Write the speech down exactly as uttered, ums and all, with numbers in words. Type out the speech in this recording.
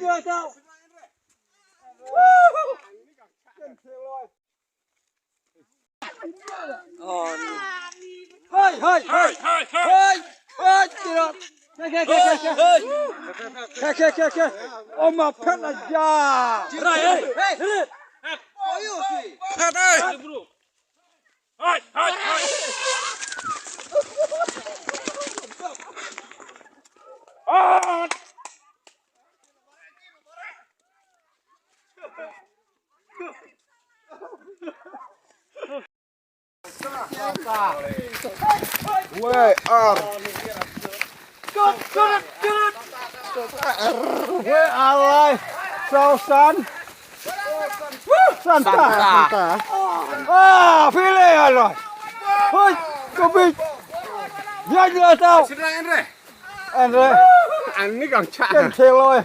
Hei, hei, hei. Hei, hei, tira. Ke, ke, ke, ke, ke. Ke, ke, ke, ke. Oh, ma phet la ja. Tira, hei. Hei. Phet, hei. Hei, hei, hei. Ah. Wei, ar. Wei, alai. Saw san. San ta, san ta. Ah, phi leh alai. Hoi, ko bit. Dia dia tau. Sida Andre. Andre. Ani kang cha. Ken theloi.